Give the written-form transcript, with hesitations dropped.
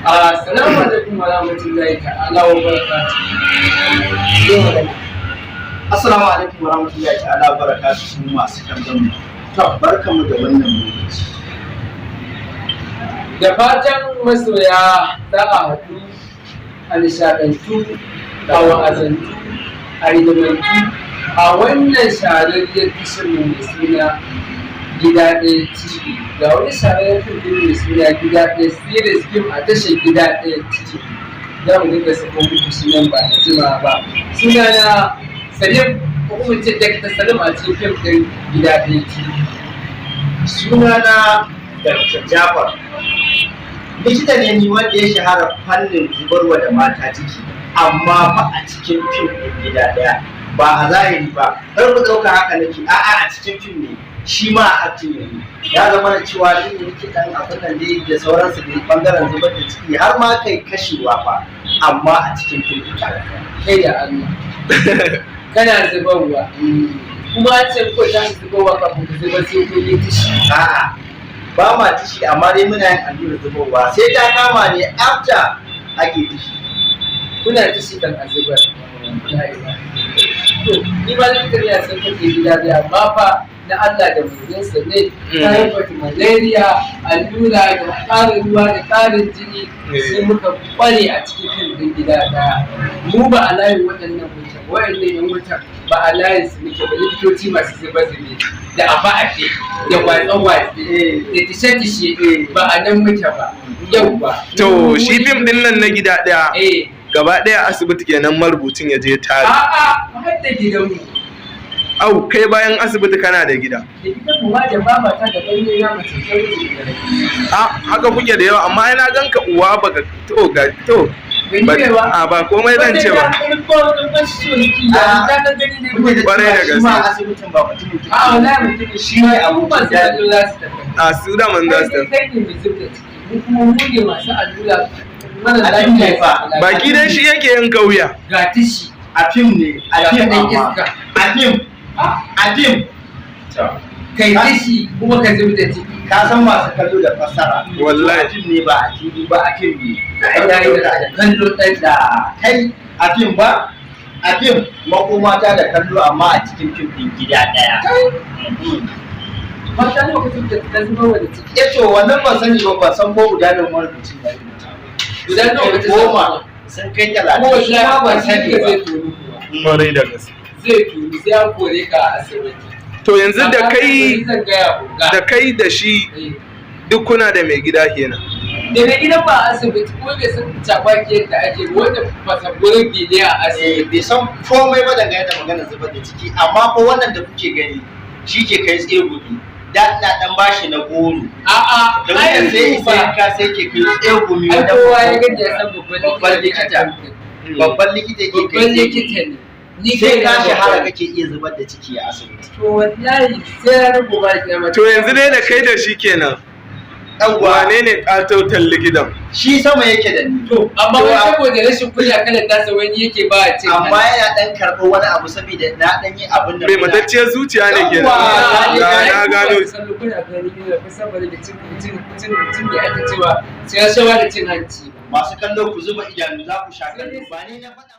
Assalamu alaikum wa rahmatullahi ta'ala wa barakatuh. Yau magana. Assalamu alaikum wa rahmatullahi ta'ala wa barakatuhu, masu kallon mu. To, barkamu da wannan lokaci. Da fatan masoya za a haɗu a nishaɗantu, a wa'azantu, a ilimantu a wannan shahararriyar tashar mu mai suna Gida Ɗaya TV. Ga wani shahararren fim ɗin mai suna Gida Ɗaya series film a tashar Gida Ɗaya TV. Za mu dinga sako muku shi nan ba da jimawa ba. Sunana Salim, ko kuma ce Dr. Salim a cikin fim ɗin Gida Ɗaya TV. Sunana Dr. Jafar. Likita ne ni wanda ya shahara fannin zubarwa da mata ciki, amma fa a cikin fim ɗin Gida Ɗaya, ba a zahiri ba. Kar ku ɗauka haka nake, a'a, a cikin fim ne. Shi ma a acting ne. Ya zama da cewa ni ne nake ɗan abin nan dai da sauransu da ɓangaren zubar da ciki, har ma kai kashewa fa, amma a cikin fim ɗin. Kai da Allah. Kana zubarwa. Kuma an ce ko ta zubarwa, kafin ku zubar sai kun yi tishi. A'a, ba ma tishi, amma dai muna yin allurar zubarwa. Sai ta kama ne after ake tishi. Kuna tishi kan a zubar. La ilaha. To, ni ma likita ne a san kake Gida Ɗaya, amma fa na Allah da manzonsa ne, typhoid, malaria, allura da ƙarin ruwa da ƙarin jini, sai muka ƙware a cikin fim ɗin Gida Ɗaya. Mu ba a layin waɗannan mutan, waɗannan yan wutan ba a layin su muke ba, likitoci masu zube-zube da afe-afe da watsa-watse da tishe-tishe, ba a nan muke ba. Yau ba. To, shi fim din nan na Gida Ɗaya gaba ɗaya asibiti kenan marubucin ya je tare? A'a, har da gidanmu. Au, kai bayan asibiti kana da gida? Da gidanmu ma, da babata da ganye na mace ta wuce da A haka kuke da yawa, amma ai na ganka uwa baka to ga to Gani ne ba? A, ba komai zan ce ba. Kwarai da Shi ma gaske. asibitin ba mutumin kirki. A, wallahi mutum Shi ne abubuwan abokin su daɗi. kallo za su tafi. A, su da man za su tafi. Kai ne mai zub da ciki, mu kuma mu ne masu allura mara A fim ne fa. Baki dai shi yake yin kauya. Ga tishi. A fim ne, a Ga fim kaɗan amma. iska. A fim, a fim. Kai tishi kuma ka zub da ciki. Ka san masu kallo da fassara. Wallahi. A fim ne, ba a fili ba, a fim ne. Ai yi da kallo ɗan Da kai a fim ba, a fim makomata da kallo, amma a cikin fim ɗin Gida Ɗaya. Mata nawa ka zub da ka zubar wa da ciki? Ya ce wannan ban sani ba, ban san ko guda ne marubucin ya rubuta ba. Guda nawa ka 10, sun kai Kuma 30, shi ma ban wallahi sani ka ba. zai tonu kuwa. Kwarai da gaske. Zai tonu, sai an kore ka a asibiti. To, yanzu da kai Zan gaya oga. da kai da shi duk kuna da mai gida kenan? Da mai gidan ba a asibiti, ko bai san cakwaki yadda ake ba, wanda fasa gurbi ne a asibiti. Eh, bai san komai ba dangane da maganar zubar da ciki, amma ko wannan da kuke gani shi ke kai tsegumi da ina dan bashi na goro. A'a, Da wuyan sai ba. sai ka sai ke kai tsegumi Ai wajen kowa ya gani ya san babban babban likita. likita. Babban likita ke kai Babban tsegumi. likita ne. Ni Sai kai ka na shahara babban. kake iya zubar da ciki a asibiti. To, wallahi sai ranar gobe da kiyama. To, yanzu dai da kai da shi kenan, Yawwa, wane ne katotan likitan? Shi sama yake da ni. To, amma To, wai saboda rashin kunya kalan tasa wani yake ba a cin amma hanci. yana dan karɓar wani abu saboda na dan yi abin da Mai matacciyar zuciya ne kenan. Yawwa, Na gano. Kuna gani ina fi saboda da cin cin cin cin da ake cewa cin rashawa da cin hanci. Masu kallo, ku zuba idanu, za ku sha kallo, ba ni na faɗa.